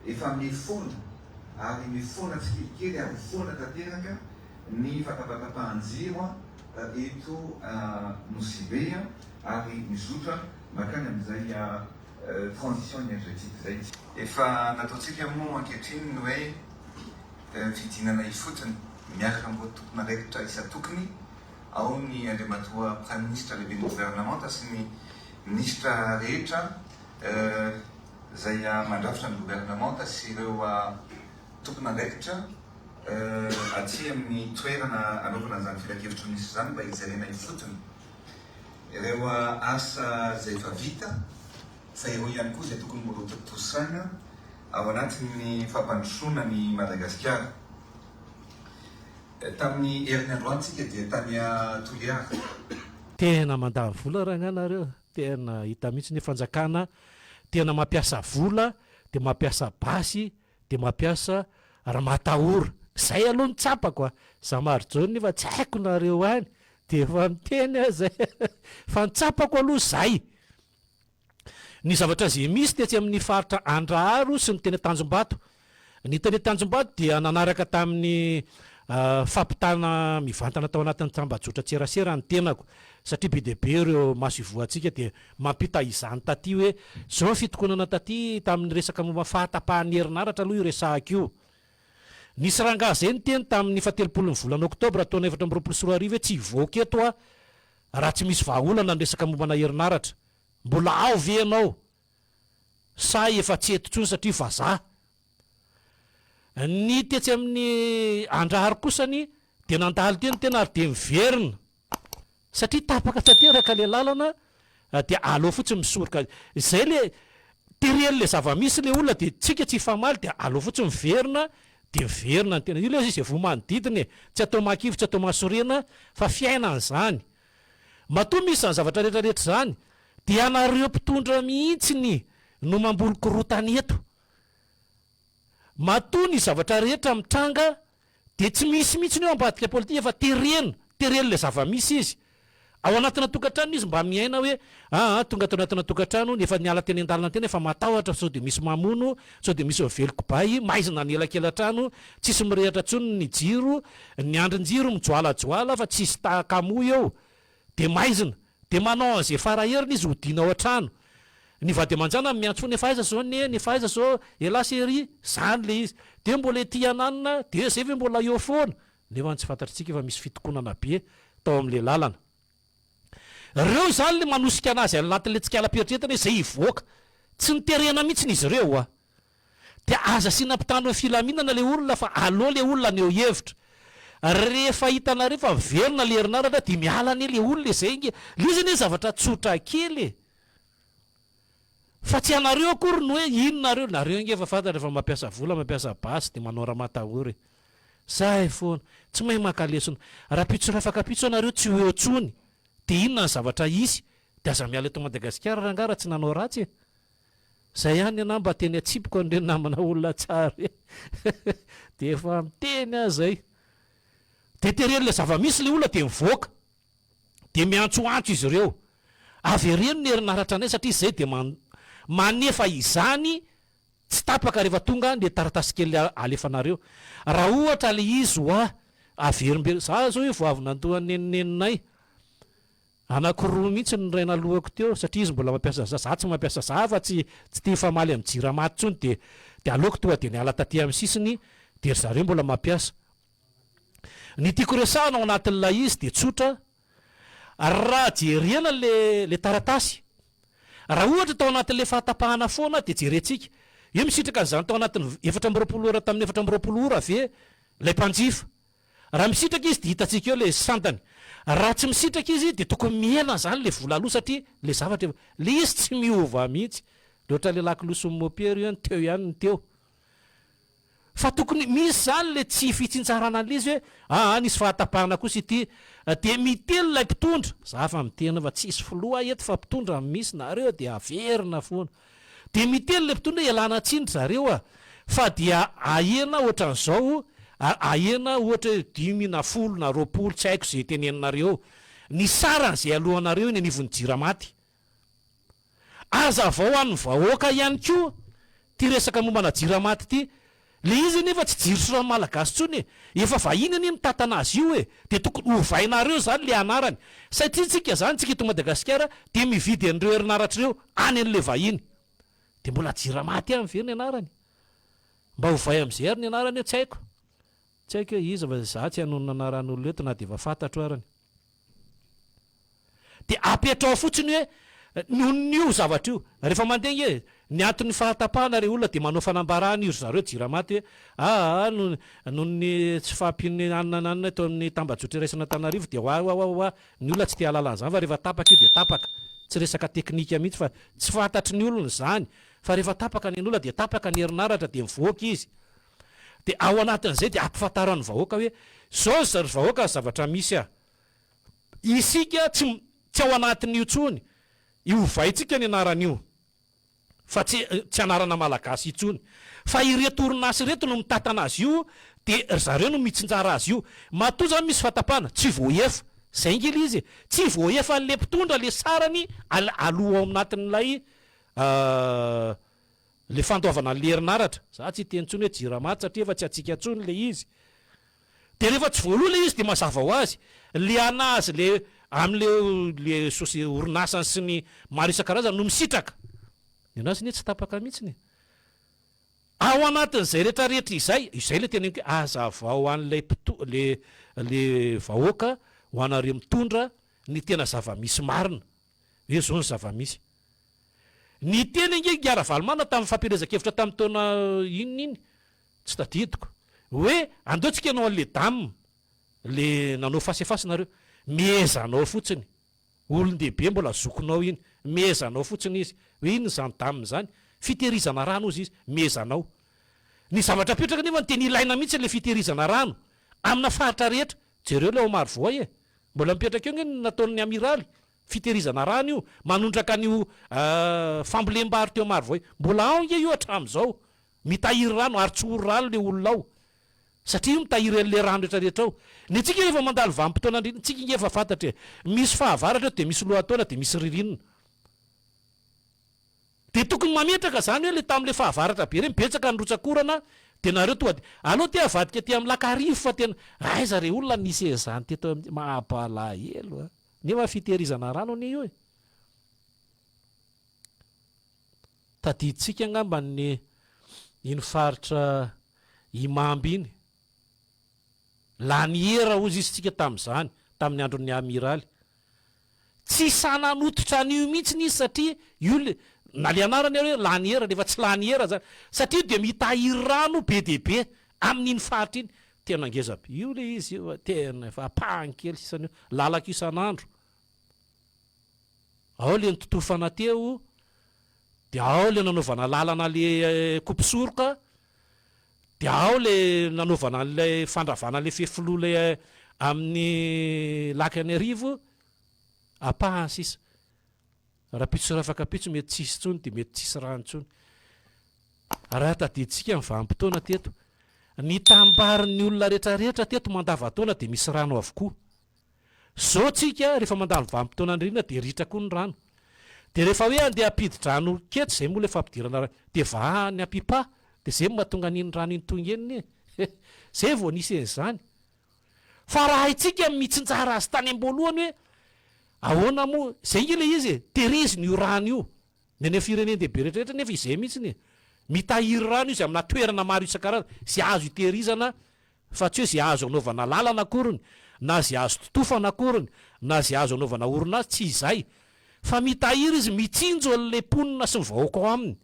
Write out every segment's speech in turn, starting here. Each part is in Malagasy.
Efa mifoana ary mifoana tsikelikely ary mifoana tanteraka ny fatapatapahan-jiro eto Nosy Be ary mizotra mankany amin'izay transition énergétique izay. Efa nataontsika moa ankehitriny ny hoe fidinana ifotony miaraka amin'ireo tompon'andraikitra isan-tokony, ao ny Andriamatoa Praiminisitra lehiben'ny governemanta sy ny minisitra rehetra izay mandrafitra ny governemanta sy ireo tompon'andraikitra aty amin'ny toerana anaovana an'izany filankevitry ny minisitra izany mba hijerena ifotony ireo asa izay efa vita fa ireo ihany koa izay tokony mbola hotontosaina ao anatin'ny fampandrosoana an'i Madagasikara. Tamin'ny heriny androany tsika dia tany Toliara. Tena mandany vola rangah nareo, tena hita mihitsy ny fanjakana tena mampiasa vola de mampiasa basy de mampiasa ramatahora, zay aloha no tsapako a, za Marijaona nefa tsy haiko nareo any de efa miteny aho zay fa ny tsapako aloha zay. Ny zavatra izay misy tetsy amin'ny faritra Andraharo sy ny teny Tanjombato. Ny teny Tanjombato dia nanaraka tamin'ny fampitana mivantana tao anatin'ny tambajotran-tserasera ny tenako satria be dia be ireo maso ivohantsika dia mampita izany taty hoe izao ny fitokonana taty tamin'ny resaka momba fahatapahan'ny herinaratra aloha io resahako io. Nisy rangahy izay niteny tamin'ny fahatelopolon'ny volana oktobra taona 2024 hoe tsy hivoaka eto aho Raha tsy misy vahaolana ny resaka mombana herinaratra, mbola ao ve ianao sa efa tsy eto intsony satria vazaha? Ny tetsy amin'ny Andraharo kosany dia nandalo teo ny tena ary dia miverina satria tapaka tanteraka ilay lalana dia aleo fotsiny misoroka izay le teren'le zava-misy le olona dia tsika tsy hifamaly dia aleo fotsiny miverina dia miverina ny tena io le izy voa manodidina e tsy atao mahakivy tsy atao mahasorena fa fiainana izany matoa misy izany zavatra rehetra rehetra izany dia ianareo mpitondra mihitsy ny no mamboly korotana eto matoa ny zavatra rehetra mitranga Dia tsy misy mihitsy ny eo ambadika politika fa terena, teren'ilay zava-misy izy. Ao anatina tokantrano izy mba miaina hoe aa tonga ato anatina tokantrano, efa niala teny an-dalana teny efa matahotra sao dia misy mamono, sao dia misy mively kibay, maizina ny elakela-trano, tsisy mirehatra intsony ny jiro, ny andrin-jiro mijoalajoala fa tsisy ta-kamoa eo. Dia maizina. Dia manao an'izay fara heriny izy hodiana ao an-trano. Ny vady aman-janany miantso foana, efa aiza zao neny, efa aiza zao elah chérie, zany le izy. Dia mbola ety ananona, dia zay ve mbola eo foana? Nefa ny tsy fantatr'tsika fa misy fitokonana be tao amin'le lalana. Reo zany le manosika anazy any anatin'le tsikalam-pieritreretana hoe zay hivoaka. Tsy niterena mihitsiny izy ireo a. Dia aza asiana mpitandro ny filaminana le olona fa aleo le olona haneho hevitra. Rehefa hitanareo fa miverina le herinaratra dia miala anie le olona e, zay nge. Le izy anie zavatra tsotra kely e. Fa tsy anareo akory ny hoe inona nareo, nareo ange efa fantatra fa mampiasa vola, mampiasa basy dia manao ramatahora e. Zay foana. Tsy mahay maka lesona. Rapitso rafakapitso anareo tsy ho eo intsony dia inona ny zavatra hisy? Dia aza miala eto Madagasikara rangahy raha tsy nanao ratsy e. Zay ihany ny anah mba teny atsipiko an'ireny namana olona tsara ireny dia efa miteny aho zay. Dia teren'ilay zava-misy ilay olona dia mivoaka. Dia miantsoantso izy ireo. Avereno ny herinaratra anay satria izay dia manefa izany tsy tapaka rehefa tonga ilay taratasy kely alefanareo. Raha ohatra ilay izy hoa averimberina, za zao io vao avy nandoa an'i nenineninay. Anakiroa mihitsy no iray nalohako teo satria izy mbola mampiasa za, za tsy mampiasa za fa tsy tsy te hifamaly amin'ny jirama intsony dia dia aleoko tonga dia niala taty amin'ny sisiny dia ry zareo mbola mampiasa. Ny tiako resahana ao anatin'ilay izy dia tsotra, raha jerena le le taratasy, raha ohatra tao anatin'ilay fahatapahana foana dia jerentsika hoe misitraka an'izany tao anatin'ny 24 ora tamin'ny 24 ora ve ilay mpanjifa. Raha misitraka izy dia hitantsika eo le sandany. Raha tsy misitraka izy dia tokony mihena zany le vola aloa satria le zavatra efa, le izy tsy miova mihitsy. Le ohatran'le lakilosin'i Mopera io ihany teo ihany ny teo. Fa tokony misy zany le tsy fitsinjarana an'le izy hoe aa nisy fahatapahana kosa ity dia miteny ilay mpitondra, za fa miteny fa tsisy filoha eto fa mpitondra no misy nareo dia averina foana. Dia miteny ilay mpitondra hoe ialana tsiny ry zareo a! Fa dia ahena ohatran'izao, ahena ohatra hoe dimy na folo na 20 tsy haiko izay teneninareo eo, ny sarany izay aloanareo eny anivon'ny jiramaty. Hazavao an'ny vahoaka ihany koa. Ity resaka mombana jirama ity, le izy anefa tsy jiro sy rano malagasy intsony e! Efa vahiny anie mitantana azy io e! Dia tokony hovainareo izany le anarany. Satria tsika izany, tsika eto Madagasikara dia mividy an'ireo herinaratra ireo any an'le vahiny. Dia mbola jirama aty ihany ve ny anarany? Mba ovay amin'izay ary ny anarany eo, tsy haiko. Tsy haiko hoe iza fa za tsy hanonona anaran'olona eto na dia efa fantatro arany. Dia apetraho fotsiny hoe nohon'io zavatra io. Rehefa mandeha nge ny anton'ny fahatapahana re olona dia manao fanambarana io ry zareo jirama ty hoe aa noho noho ny tsy fahampian'ny anona na anona eto amin'ny tambajotra iraisan'Antananarivo dia wa wa wa wa ny olona tsy te hahalala an'izany fa rehefa tapaka io dia tapaka. Tsy resaka teknika mihitsy fa tsy fantatry ny olona izany fa rehefa tapaka ny an'olona dia tapaka ny herinaratra dia mivoaka izy. Dia ao anatin'izay dia ampifantaro ny vahoaka hoe zao ry vahoaka ny zavatra misy a! Isika tsy tsy ao anatin'io intsony, iovaintsika ny anaran'io fa tsy tsy anarana malagasy intsony fa ireto orinasa ireto no mitantana azy io dia ry zareo no mitsinjara azy io. Matoa zany misy fahatapahana, tsy voaefa, zay nge le izy e, tsy voaefan'le mpitondra le sarany aloha ao anatin'ilay Le fandoavana an'le herinaratra, za tsy hiteny intsony hoe jirama satria efa tsy antsika intsony le izy. De rehefa tsy voaloa le izy de mazava ho azy, le anazy le amle le socie orinasany sy ny maro isan-karazany no misitraka. Ny anazy anie tsy tapaka mihitsiny e. Ao anatin'izay retraretra izay, izay le teneniko hoe azavao an'ilay mpito le le vahoaka ho anareo mitondra ny tena zava-misy marina. Hoe zao ny zava-misy. Niteny ange Ingahy Ravalomanana tamin'ny fampielezan-kevitra tamin'ny taona inona iny, tsy tadidiko, hoe andeo tsika hanao an'le dame, le nanao face à face nareo. Mihezanao fotsiny. Olon-dehibe mbola zokinao iny. Mihezanao fotsiny izy. Hoe inona izany dame izany? Fitehirizana rano hozy izy. Mihezanao. Ny zavatra apetraka anefa tena ilaina mihitsy ilay fitehirizana rano amina faritra rehetra. Jereo ilay ao Marovoay e. Mbola mipetraka eo nge ny nataon'ny amiraly. Fitehirizana rano io, manondraka an'io fambolem-bary teo Marovoay. Mbola ao ange io hatramin'izao. Mitahiry rano ary tsy ory rano ilay olona ao. Satria io mitahiry an'ilay rano rehetra rehetra ao. Ny antsika rehefa mandalo vanim-potoana andriana, tsika ange efa fantatra e. Misy fahavaratra eo dia misy lohataona dia misy ririnina. Dia tokony mametraka izany hoe ilay tamin'ilay fahavaratra be ireny, betsaka ny rotsak'orana dia nareo tonga dia aleo aty avadika aty amin'ny lac Arivo fa tena aiza re olona nisy an'izany teto amin'ny, mampalahelo a! Nefa fitehirizana rano anie io e! Tadidintsika angamba ny iny faritra Imamby iny. Lany era hozy izy tsika tamin'izany, tamin'ny andron'ny Amiraly. Tsy sahy nanototra an'io mihitsiny izy satria io le, na le anarany ary hoe lany era, nefa tsy lany era zany. Satria io dia mitahiry rano be dia be amin'iny faritra iny. Tena ngeza be io le izy io, tena efa ampahany kely sisa an'io. Lalako isan'andro. Ao le nitotofana teo, dia ao le nanaovana lalana le kopisoroka, dia ao le nanaovana an'ilay fandravana an'ilay fefiloha ilay amin'ny lac Ianarivo, ampahany sisa. Rahampitso sy rafakampitso mety tsy hisy intsony dia mety tsy hisy rano intsony. Raha tadidintsika ny vanim-potoana teto, ny tambarin'ny olona rehetrarehetra teto mandavantaona dia misy rano avokoa. Zao tsika rehefa mandalo vanim-potoana ny ririnina dia ritra koa ny rano. Dia rehefa hoe andeha hampidi-drano ketsa, izay moa ilay fampidirana rano, dia vahany apipa, dia izay no mahatonga an'iny rano iny tonga eny e. Izay vao nisy an'izany. Fa raha haintsika ny mitsinjara azy tany am-boalohany hoe ahoana moa, izay ange ilay izy e, tehirizina io rano io. Ny any amin'ny firenen-dehibe rehetra rehetra nefa izay mihitsy e. Mitahiry rano izy amina toerana maro isan-karazany, izay azo itehirizana Fa tsy hoe ze azo anaovana lalana akoriny, na ze azo totofana akoriny, na ze azo anaovana orinasa, tsy izay. Fa mitahiry izy, mitsinjo an'ilay mponina sy ny vahoaka ao aminy.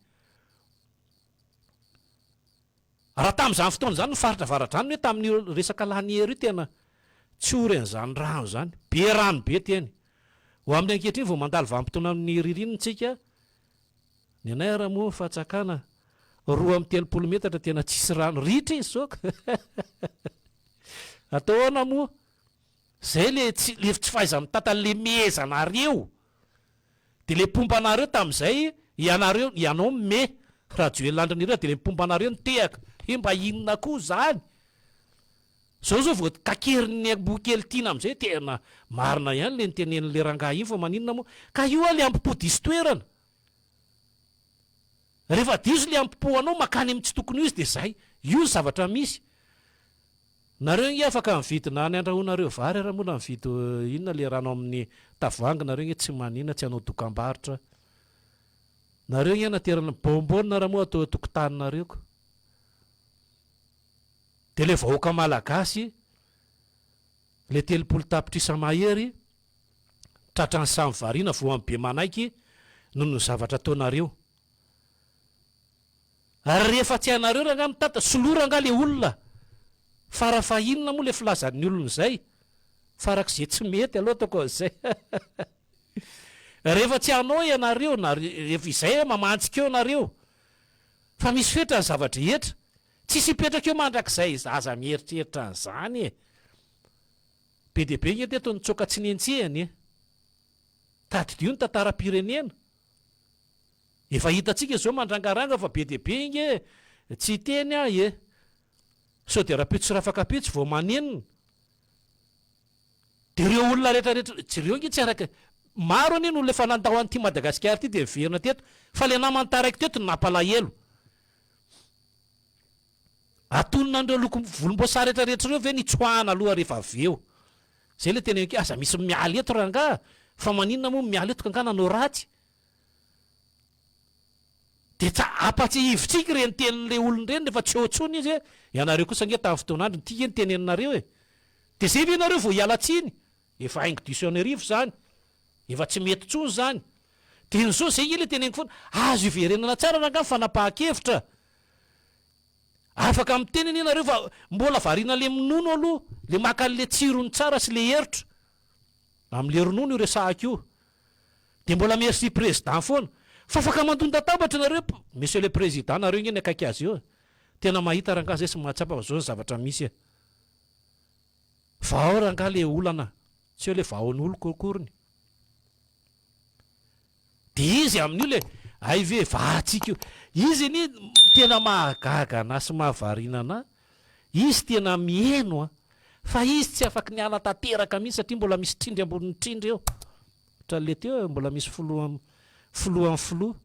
Raha tamin'izany fotoana izany ny faritra Avaradrano hoe tamin'io resaka laniera io tena tsy ory an'izany rano izany. Be rano be teny. Ho amin'ny ankehitriny vao mandalo vanim-potoanan'ny ririnina isika, Ny anay ara moa fatsakana 32 metatra tena tsisy rano ritra izy zao ka. Atao ahoana moa? Zay le tsy le tsy fahaiza-mitantana le mehezanareo. De le mpomba anareo tamin'izay ianareo ianao me Rajoelina Andry Nirina de le mpomba anareo nitehaka. He mba inona koa zany? Zao zao vao kakerin'ny amboa kely tiana amin'izay tena marina ihany le nitenenin'le rangahy iny fa maninona moa? Ka io a le ampipo diso toerana. Rehefa diso le ampipohanao makany amin'ny tsy tokony ho izy dia zay. Io ny zavatra misy. Nareo nge afaka mividy na ny andrahoanareo vary ara moa na mividy inona le rano amin'ny tavoahangy nareo nge tsy manina tsy hanao dokambarotra. Nareo nge anaterana bonbonne ara moa atao eo tokotaninareo ko. Dia le vahoaka malagasy le 30 tapitrisa mahery tratran'ny samy variana voan'ny be manaiky noho ny zavatra ataonareo. Ary rehefa tsy hainareo rangaha mitata, soloa rangaha le olona. Farafahinona moa le filazan'ny olona izay? Farak'izay tsy mety aloha ataoko an'izay. Rehefa tsy hanao ianareo na rehefa izay mamantsika eo nareo. Fa misy fetra ny zava-drehetra. Tsisy hipetraka eo mandrakizay, aza mieritreritra an'izany e. Be dia be nge teto nitsoaka tsy nenjehina e. Tadidio ny tantaram-pirenena. Efa hitantsika izao mandrangaranga fa be dia be nge tsy hiteny aho e. Sao dia rapitso sy rafakapitso vao manenina. Dia ireo olona rehetra rehetra, jereo nge tsy araka, maro anie ny olona efa nandao an'ity Madagasikara ity dia niverina teto, fa ilay namany taraiky teto no nampalahelo. Atonina an'ireo loko volomboasary rehetra rehetra ireo ve ny hitsoahana aloha rehefa avy eo? Zay le teneniko hoe aza misy miala eto rangaha fa maninona moa miala eto k'angaha nanao ratsy? Dia tsa ampatsiahivintsika ireny tenin'ilay olona ireny rehefa tsy eo intsony izy hoe ianareo kosa ange tamin'ny fotoan'androny ity ange no teneninareo e! Dia zay ve nareo vao hiala tsiny? Efa haingo diso an'arivo izany. Efa tsy mety intsony izany. Dia ny zo zay ange ilay teneniko foana, azo iverenana tsara rangaha ny fanapahan-kevitra. Afaka miteny anie nareo fa mbola variana le minono aloha, le maka an'le tsirony tsara sy le herotra. Amle ronono io resahako io. Dia mbola merci président foana. Fa afaka mandon-databatra nareo, monsieur le président nareo nge ny akaiky azy eo e. Tena mahita rangaha zay sy mahatsapa fa zao ny zavatra misy e. Vahao rangaha le olana, tsy hoe le vahaon'oloko akoriny. Dia izy amin'io le hay ve vahantsika io. Izy anie tena mahagaga anah sy mahavariana anah, izy tena miheno an, fa izy tsy afaky niala tanteraka mihitsy satria mbola misy trindry ambonin'ny trindry eo. Ohatran'le teo e, mbola misy filoha filohan'ny filoha.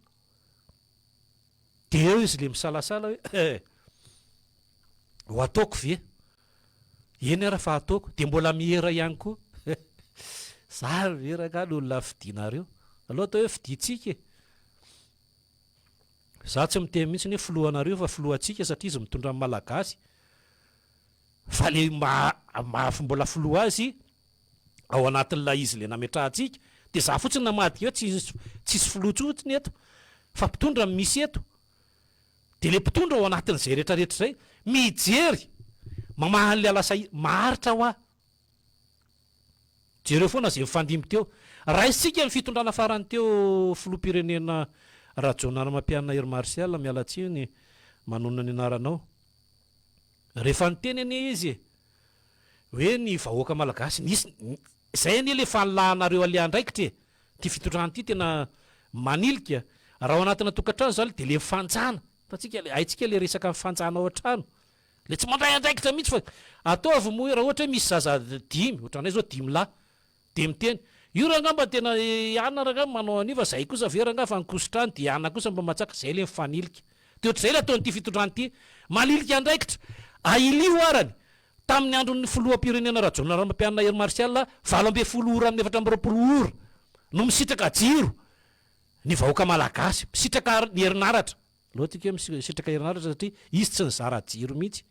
Dia eo izy le misalasala hoe eh, ho ataoko ve? Eny ara fa ataoko, dia mbola mihera ihany koa. Zary ve rangahy ny olona fidinareo? Aleo atao hoe fidintsika e. Za tsy miteny mihitsy hoe filohanareo fa filohantsika satria izy mitondra ny Malagasy. Fa le maha maha mbola filoha azy ao anatin'ilay izy le nametrahantsika dia za fotsiny namadika hoe tsisy tsisy filoha tsony eto fa mpitondra no misy eto. Dia ilay mpitondra ao anatin'izay rehetra rehetra izay, mijery, mamaha an'ilay alasahia, maharitra hoa. Jereo foana izay nifandimby teo. Raisintsika ny fitondrana farany teo filoham-pirenena Rajaonarimampianina Hery Martial, miala tsiny manonona ny anaranao. Rehefa niteny anie izy e, hoe ny vahoaka malagasy, nisy, izay anie ilay fanolahanareo aleha andraikitra e. Ty fitondrana ty tena manilika, raha ao anatina tokantrano zany de le mifanjana, hitantsika le, haintsika le resaka mifanjana ao an-trano, le tsy mandray andraikitra mihitsy fa ataovy moa raha ohatra hoe misy zaza dimy, ohatranay zao dimy lahy, de miteny, io rangah mba tena i anona rangah manao an'io fa zahay kosa ve rangah fa nikosotra any de i anona kosa mba matsaka, zay le mifanilika, de ohatr'izay le ataon'ity fitondrana ity, manilika andraikitra, ahilio arany, Tamin'ny andron'ny filoham-pirenena Rajaonarimampianina Hery Martial, 18 ora amin'ny 24 ora no misitraka jiro ny vahoaka malagasy, misitraka ny herinaratra. Aleo antsika hoe misitraka herinaratra satria izy tsy nizara jiro mihitsy.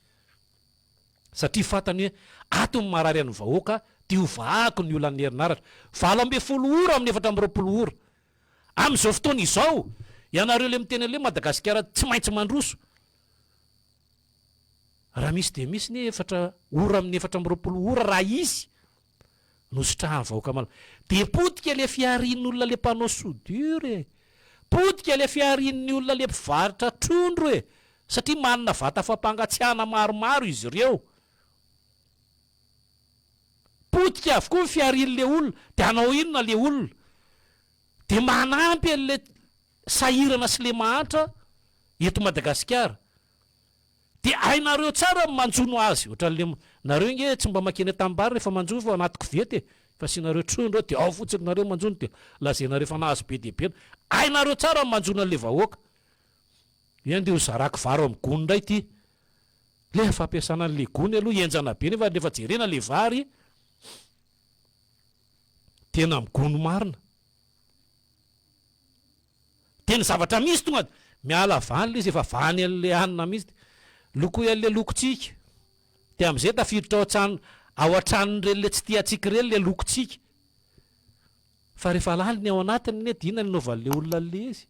Satria fantany hoe ato ny marary an'ny vahoaka dia ho vahako ny olan'ny herinaratra. 18 ora amin'ny 24 ora. Amin'izao fotoana izao, ianareo ilay miteny an'ilay hoe Madagasikara tsy maintsy mandroso. Raha misy dia misy ny efatra ora amin'ny 24 ora raha hisy no sitrahan'ny vahoaka malagasy. Dia potika ilay fiharian'olona ilay mpanao soudure e! Potika ilay fiharian'ny olona ilay mpivarotra trondro e! Satria manana vata fampangatsiahana maromaro izy ireo. Potika avokoa ny fiharian'ilay olona. Dia hanao inona ilay olona? Dia manampy an'ilay sahirana sy ilay mahantra eto Madagasikara. Dia hainareo tsara ny manjono azy, ohatran'le nareo nge tsy mba makeny an-tanimbary rehefa manjono fa anaty koveta e, fa asianareo trondro ao dia ao fotsiny nareo manjono dia lazainareo fa nahazo be dia be, hainareo tsara ny manjono an'le vahoaka. Hoe andeha ho zarako vary ao amin'ny gony indray ity. Le fampiasana an'le gony aloha henjana be nefa rehefa jerena le vary tena migony marina. Dia ny zavatra misy tonga miala vany le izy efa vany an'le hanina mihitsy. Lokoy an'le lokontsika. Dia amin'izay tafiditra ao an-trano ao an-tranon'ireny le tsy tia antsika ireny le lokontsika. Fa rehefa lalina ao anatiny anie dia inona no anaovan'le olona an'le izy?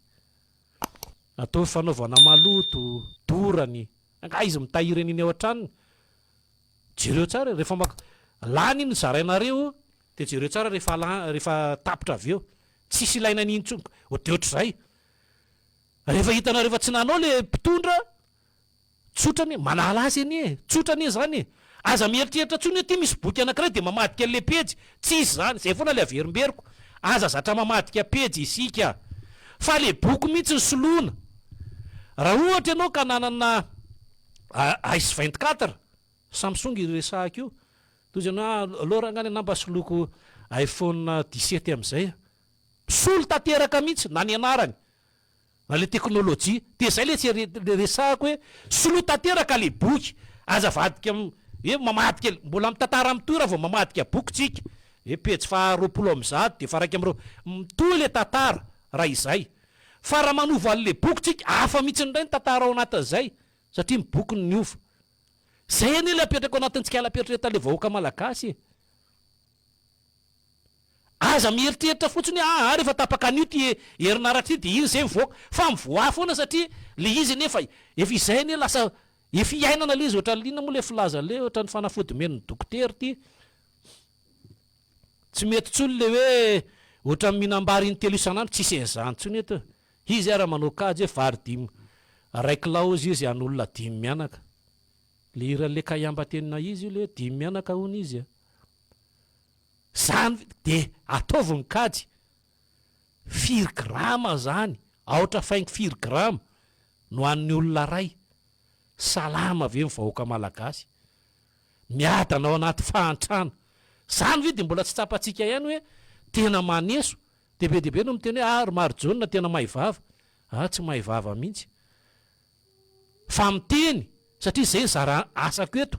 Atao fanaovana maloto, dorany. Angaha izy mitahiry an'iny ao an-tranony? Jereo tsara e, rehefa maka, lany iny zarainareo dia jereo tsara rehefa lany, rehefa tapitra avy eo. Tsisy ilaina an'iny intsony. Dia ohatr'izay. Rehefa hitanareo fa tsy nanao le mpitondra, Tsotra anie, manala azy anie e! Tsotra anie izany e! Aza mieritreritra intsony hoe ity misy boky anankiray dia mamadika an'ilay pejy, tsy izy izany, izay foana ilay averimberiko, aza zatra mamadika pejy isika fa ilay boky mihitsy no soloina. Raha ohatra ianao ka nanana S 24, Samsung io resahako io, toy izany hoe aleo rangahy ny anah mba soloiko iPhone 17 amin'izay, misolo tanteraka mihitsy na ny anarany. Na le teknolojia. Dia zay le tsy le resahako hoe soloy tanteraka le boky. Aza avadika hoe mamadika mbola mitantara mitohy raha vao mamadika boky tsika. Hoe pejy faha 120 dia faha 21, mitohy le tantara raha izay. Fa raha manova an'le boky tsika, hafa mihitsy indray ny tantara ao anatin'izay satria ny boky no niova. Zay anie le apetrako anatin'ny tsikalam-pieritreretan'le vahoaka malagasy e. Aza mieritreritra fotsiny hoe aa rehefa tapaka an'io ty herinaratra ity dia iny izay mivoaka fa mivoaha foana satria le izy anie efa efa izay anie lasa efa iainana le izy ohatran'ny inona moa le filaza le ohatran'ny fanafody omen'ny dokotera ity tsy mety intsony le hoe ohatran'ny mihinam-bary intelo isan'andro tsisy an'izany intsony eto e izy ara manao kajy hoe vary dimy iray kilao hozy izy an'olona dimy mianaka le hiran'le kaiamba tena izy io le hoe dimy mianaka hono izy a Zany de ataovy ny kajy, firy grama zany, aotra faingo firy grama no an'ny olona ray, salama ve ny vahoaka malagasy, miadana ao anaty fahantrana, zany ve de mbola tsy tsapantsika ihany hoe tena maneso, de be dia be no miteny hoe ah ry Marijaona tena mahay vava, ah tsy mahay vava mihitsy. Fa miteny satria zay ny zara asako eto.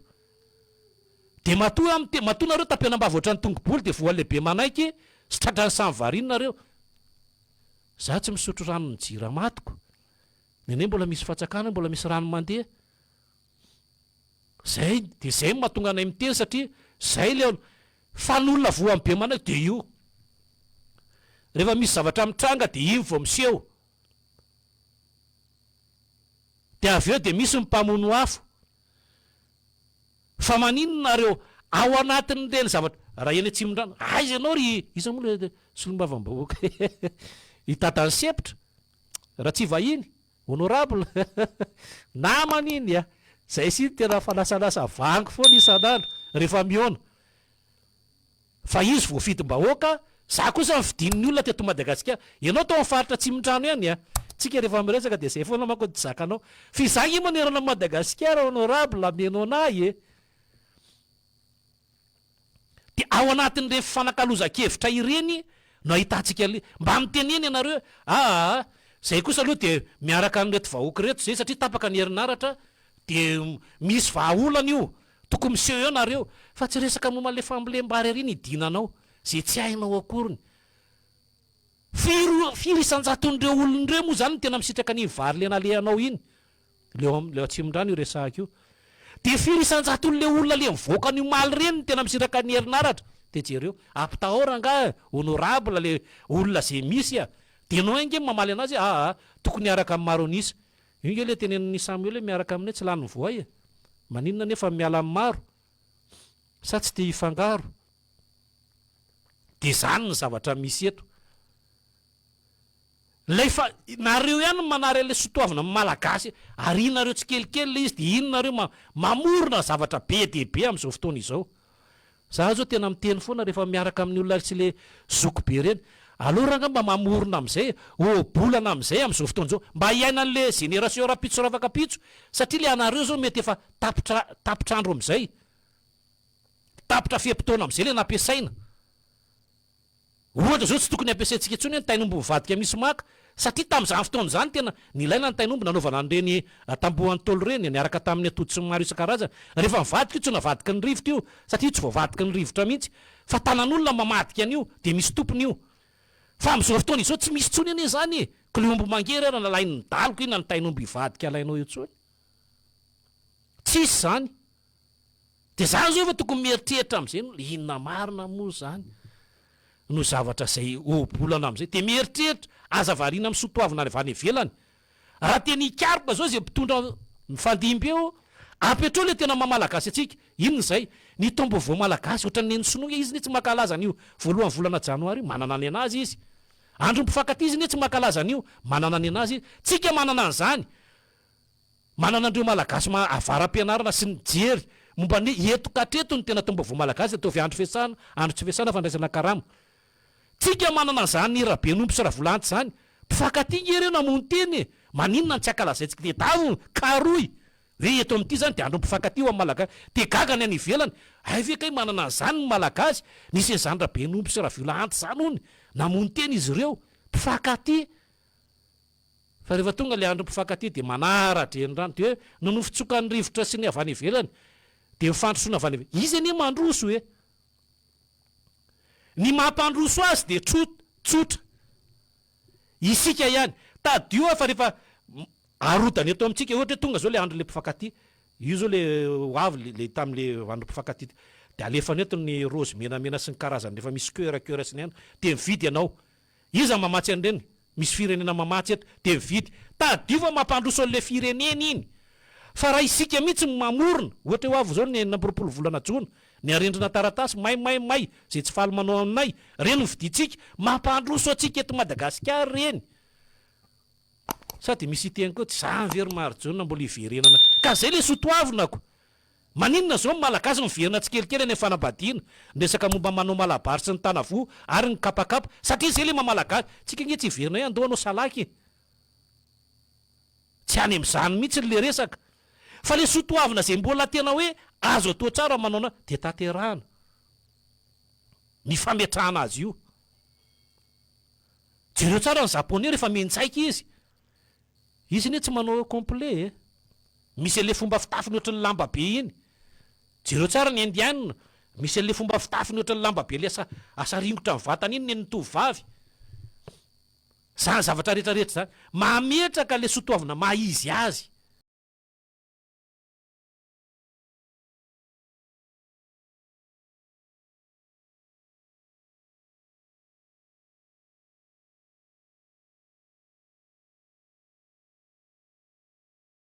De matoa aho miteny, matoa nareo tapenam-bava ohatran'ny tongo-bolo de voa lehibe manaiky sy tratran'ny samy variana nareo. Za tsy misotro ranon'ny jirama-toko. Nenay mbola misy fatsakana, mbola misy rano mandeha. Zay, de zay no mahatonga anay miteny satria zay le fa ny olona voan'ny be manaiky de io. Rehefa misy zavatra mitranga de iny vao miseho. Dia avy eo dia misy ny mpamono afo. Fa maninona nareo ao anatin'ireny zavatra, raha eny Atsimondrano, aiza ianao ry, iza moa ilay solombavambahoaka i dadan'i Sempotra, Ratsivahiny, honorable, namana iny a! Zay sy iny tena fanasanasa vangy foana isan'andro rehefa mihaona. Fa izy voafidim-bahoaka, za kosa nofidin'ny olona teto Madagasikara. Ianao tao amin'ny faritra Atsimondrano ihany a! Tsika rehefa miresaka dia zay foana manko no tsy zakanao. Fa izaho ange manerana an'i Madagasikara honorable, mihaino anah e! Dia ao anatin'ireny fifanakalozan-kevitra ireny no ahitantsika an'ilay, mba mitenena ianareo hoe aa, zay kosa aloha dia miaraka amin'ireto vahoaka ireto zay satria tapaka ny herinaratra dia misy vahaolana io. Tokony miseho eo nareo fa tsy resaka momba le fambolem-bary ary ny idinanao ze tsy hainao akoriny. Firy firy isan-jaton'ireo olona ireo moa zany no tena misitraka an'iny vary le nalehanao iny? Le ao le ao Atsimondrano io resahako io. De firy isan-jaton'le olona le mivoaka any omaly ireny no tena misitraka ny herinaratra? De jereo. Ampitahao rangahy honorable le olona ze misy a! De enao ange mamaly anazy hoe aa tokony hiaraka amin'ny maro an'isa. Io nge le tenenin'i Samuel hoe miaraka aminay tsy lany voay e! Maninona nefa miala amin'ny maro? Sa tsy te hifangaro? Dia zany ny zavatra misy eto. Ilay fa, nareo ihany no manary an'ilay sotoavina amin'ny Malagasy, arianareo tsikelikely ilay izy dia iny nareo mamorona zavatra be dia be amin'izao fotoana izao. Za zao tena miteny foana rehefa miaraka amin'ny olona sy le zoky be reny, aleo rangah mba mamorona amizay e, ohabolana amizay amizao fotoana izao, mba hiainan'le génération rapitso rafakapitso, satria le anareo zao mety efa tapitra tapitra andro amizay, tapitra fe-potoana amizay le nampiasaina. Ohatra zao tsy tokony ampiasaintsika intsony hoe ny tain'omby mivadika misy maka. Satria tamin'izany fotoana izany tena nilaina ny tain'omby nanaovana an'ireny tamboho an'Ntaolo ireny, niaraka tamin'ny atody sy ny maro isan-karazany. Rehefa nivadika io tsy navadiky ny rivotra io, satria io tsy voavadiky ny rivotra mihitsy, fa tanan'olona mamadika an'io, dia misy tompony io. Fa amin'izao fotoana izao tsy misy intsony anie izany e! K'ilay omby mangery ara nalain'ny daliko iny na ny tain'omby hivadika alainao eo intsony. Tsisy izany. Dia izany izao efa tokony mieritreritra amin'izay ny olona, inona marina moa izany no zavatra izay ohabolana amin'izay. Dia mieritreritra, aza variana amin'ny soatoavina avy any ivelany. Raha tena hikaroka izao izay mpitondra mifandimby eo, apetrao ilay tena maha malagasy antsika. Inona izay? Ny taom-baovao malagasy, ohatran'ny nen'ny sinoa nge izy anie tsy mankalaza an'io voalohan'ny volana janoary io, manana ny an'azy izy. Andron'ny mpifankatia izy anie tsy mankalaza an'io, manana ny an'azy izy. Tsika manana an'izany. Manana an'ireo Malagasy maha avara-pianarana sy mijery momba ny eto ka hatreto ny tena taom-baovao malagasy ataovy andro fiasana, andro tsy fiasana fandraisana karama. Tsika manana an'izany Rabenompo sy Ravolanty izany. Mpifankatia nge ireo namono tena e! Maninona no tsy ankalazaintsika tedavina, karohy, hoe eto amin'ity izany dia andron'ny mpifankatia ho an'ny Malagasy. Dia gaga ny any ivelany, hay ve kay manana an'izany ny Malagasy? Nisy an'izany Rabenompo sy Raviolahanty izany hono, namono tena izy ireo. Mpifankatia. Fa rehefa tonga ilay andron'ny mpifankatia dia manara-drenirano, dia hoe ny nofon-tsokan'ny rivotra sy ny avy any ivelany, dia ny fandrosoana avy any ivelany. Izy anie mandroso e! Ny mampandroso azy dia tsotra. Isika ihany. Tadidio fa rehefa arodana eto amintsika, ohatra hoe tonga izao ilay andron'ilay mpifankatia, io izao ilay ho avy ilay tamin'ilay andron'ny mpifankatia, dia alefany eto ny raozy menamena sy ny karazany rehefa misy coeur coeur sy ny anona, dia mividy ianao. Iza mamatsy an'ireny? Misy firenena mamatsy eto dia mividy. Tadidio fa mampandroso an'ilay firenena iny. Fa raha isika mihitsy no mamorona, ohatra hoe ho avy izao ny 26 volana jona, ny arendrina taratasy, may may may, izay tsy faly manao aminay, ireny no vidintsika. Mampandroso antsika eto Madagasikara ireny. Sa dia misy hiteny koa, tsy izany ve ry Marijaona mbola hiverenana. Ka izay ilay soatoavinako. Maninona zao ny Malagasy miverina tsikelikely any amin'ny fanambadiana, ny resaka momba ny manao malabary sy ny tanavoa ary ny kapakapa, satria zay le maha Malagasy, tsika nge tsy hiverina hoe andao hanao salaky e! Tsy any amin'izany mihitsy le resaka, fa le soa toavina zay mbola tena hoe azo atao tsara manao ana dia tanterahana ny fametrahana azy io. Jereo tsara ny Japonais rehefa mianjaika izy, Izy anie tsy manao complet e! Misy an'le fomba fitafiny ohatran'ny lamba be iny. Jereo tsara ny indiana, misy an'le fomba fitafiny ohatran'ny lamba be le asa asaringotra ny vatany iny nen'ny tovovavy. Zany zavatra rehetra rehetra zany. Mametraka le sotoavina maha izy azy.